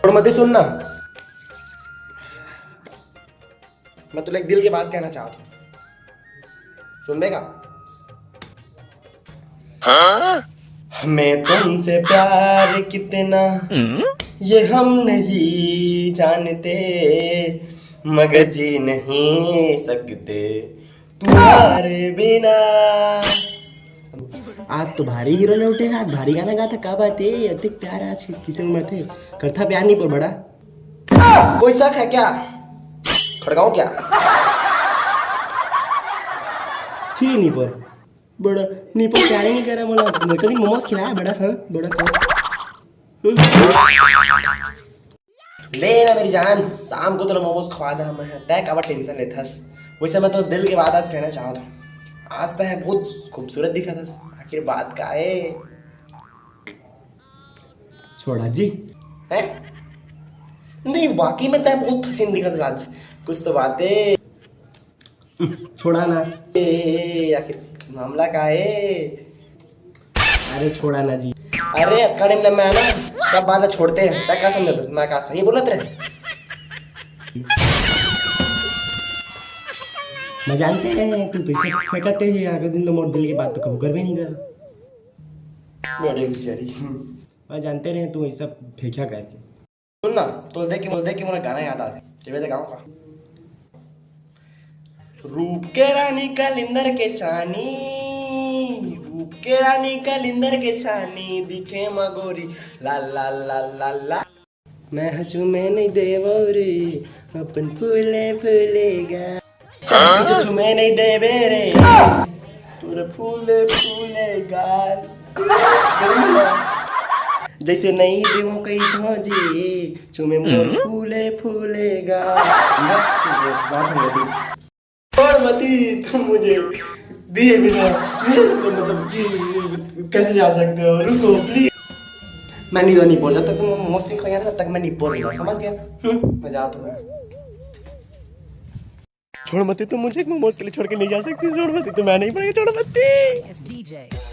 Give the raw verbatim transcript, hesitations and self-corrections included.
छोड़ मती, सुन ना, मैं तुला एक दिल के बात कहना चाहत हूँ, सुनबे का? हमें तुमसे प्यार कितना, ये हम नहीं जानते, मगर जी नहीं सकते तुम्हारे बिना। आज तो भारी हीरो लौटे हे, आज भारी गाना गात हे, का बात हे? अतिक प्यार आज किसे में थे, करथा प्यार नहीं पर बड़ा। कोई शक है क्या? खड़काऊं क्या? छी नहीं पर बड़ा, नहीं पर प्यार ही नहीं करा मोला। कभी मोमोज खिलाया बड़ा, हाँ, बड़ा खा। ले ना मेरी जान, शाम को तोला मोमोज खवा दा मैं, तै काबर टेंशन लेथस। वैसे मैं तो दिल के बात आज कहना चाहत हूँ, आज तै बहुत खूबसूरत दिखत हस, आखिर बात का है? छोड़ा जी। हैं? नहीं, वाकई में तै बहुत हसीन दिखत हस आज, कुछ तो बात है। छोड़ा ना। ए, आखिर मामला का है? अरे छोड़ा ना जी। अरे अक्कड़ में मैं ना, सब बात छोड़ते हैं। तै का समझत हस? मैं का सही बोलत रहे? मैं जानते रहे तू तो इसे फेंकते ही, अगर दिन तो मोर दिल की बात तो कबू कर भी नहीं करा। बड़ी होशियारी। मैं जानते रहे तू ऐसा फेंका करके। सुन ना, तो देख के, देख के मोला गाना याद आ रहा है। जब ये गाँव का रूप के रानी कलिंदर के चानी, रूप के रानी कलिंदर के चानी, दिखे मगोरी ला ला ला ला ला। मैं हचू मैं नहीं देवो रे, अपन फूले फूलेगा। तुझे चुमे नहीं देवे रे, तोरे फूले फूले गाल। जैसे नहीं देवो कहीं भौजी, चुमे मोर फूले फूले गाल। छोड़ मती तुम मुझे दिए बिना, ये मतलब कि कैसे जा सकते हो? रुको प्लीज। मैं नहीं तो नहीं बोल, जब तक तुम मोमोज नहीं खवाएगा ना, तब तक मैं नहीं बोलूंगा, समझ गया? हम्म, मजा आ तुम्हें। छोड़ मती, तुम मुझे एक मोमोज के लिए छोड़ के नहीं जा सकती। छोड़ मती, तो मैं नहीं पड़ेगा, छोड़ मती।